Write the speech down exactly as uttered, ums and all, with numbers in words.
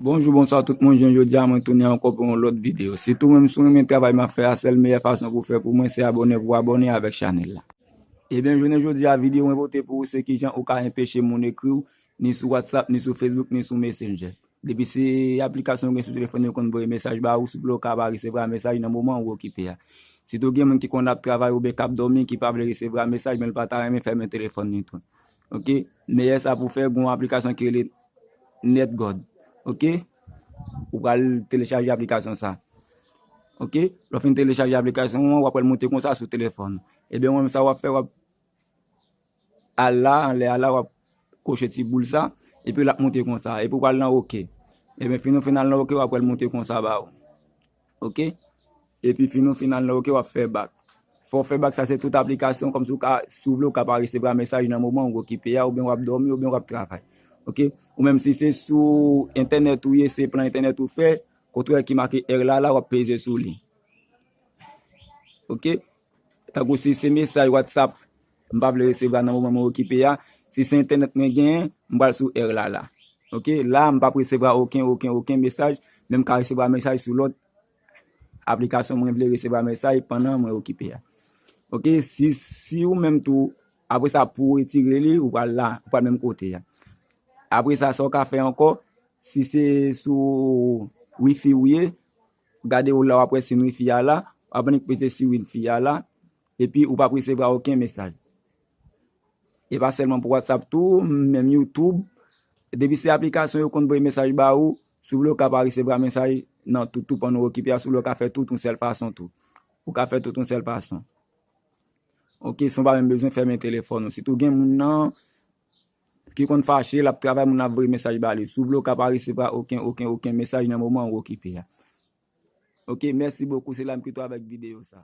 Bonjou, bonswa tout moun, jan jodi a mwen tounen ankò pou yon lòt videyo. Sitou menm si w renmen travay m ap fè a, sèl meyè fason pou w fè pou mwen se abòne pou w abòne avèk chanèl la. Ebyen, jounen jodi a, videyo mwen pote pou ou se kijan ou ka enpeche moun ekri w, ni sou WhatsApp, ni sou Facebook, ni sou Messenger. Depi se aplikasyon ou gen sou telefòn yo konn voye mesaj ba ou, souple w ka pa resevwa mesaj nan moman ou okipe a. Sitou gen moun ki konn ap travay oubyen k ap dòmi, ki pa vle resevwa mesaj, men l pa ta renmen fèmen telefòn li tou. Oke? Meyè sa pou fè, gen yon aplikasyon ki rele NetGuard. Oke? Ou pral telechaje aplikasyon sa. Oke? Lè w fin telechaje aplikasyon an, w ap wè l monte konsa sou telefòn. Ebyen, ou menm sa w ap fè, w ap al la, anlè a la, w ap koche ti boul sa, epi l ap monte konsa, epi w pral nan oke. Ebyen, fin ou fin al nan oke, w ap wè l monte konsa ba ou. Oke? Epi fin ou fin al nan oke, w ap fè bak. Fò w fè bak, sa se tout aplikasyon, kòmsi w ka, si w vle, w ka pa resevwa mesaj nan moman ou okipe a, oubyen w ap dòmi, oubyen w ap travay. Oke? Ou menm si se sou entènèt ou ye, se plan entènèt ou fè, kote w wè ki make R la la, w ap peze sou li. Oke? Tankou si se mesaj WhatsApp, m pa vle resevwa nan moman mwen okipe a. Si se entènèt mwen genyen, m pral sou R la la. Oke? La, m p ap resevwa okenn, okenn, okenn mesaj, men m ka resevwa mesaj sou lòt aplikasyon mwen vle resevwa mesaj pandan mwen okipe a. Oke? Si, si ou menm tou, apre sa, pou w retire li, ou pral la, ou pral menm kote a. Apre sa, sa w ka fè ankò, si se sou Wi-Fi ou ye, gade ou la, w ap wè si Wi-Fi a la, w ap annik peze si Wi-Fi a la, epi ou p ap resevwa okenn mesaj. E pa sèlman pou WhatsApp tou, menm YouTube, depi se aplikasyon yo konn voye mesaj ba ou, si w vle w ka pa resevwa mesaj nan tout, tout pandan w okipe a, si w vle w ka fè tout yon sèl fason tou. Ou ka fè tout yon sèl fason. Oke, san w pa menm bezwen fèmen telefòn ou. Sitou gen moun nan ki konn fache, l ap travay, moun nan ap voye mesaj ba li. Si w vle w ka pa resevwa okenn, okenn, okenn mesaj nan moman ou okipe a. Oke, mèsi bokou, se la m kite w avèk videyo sa.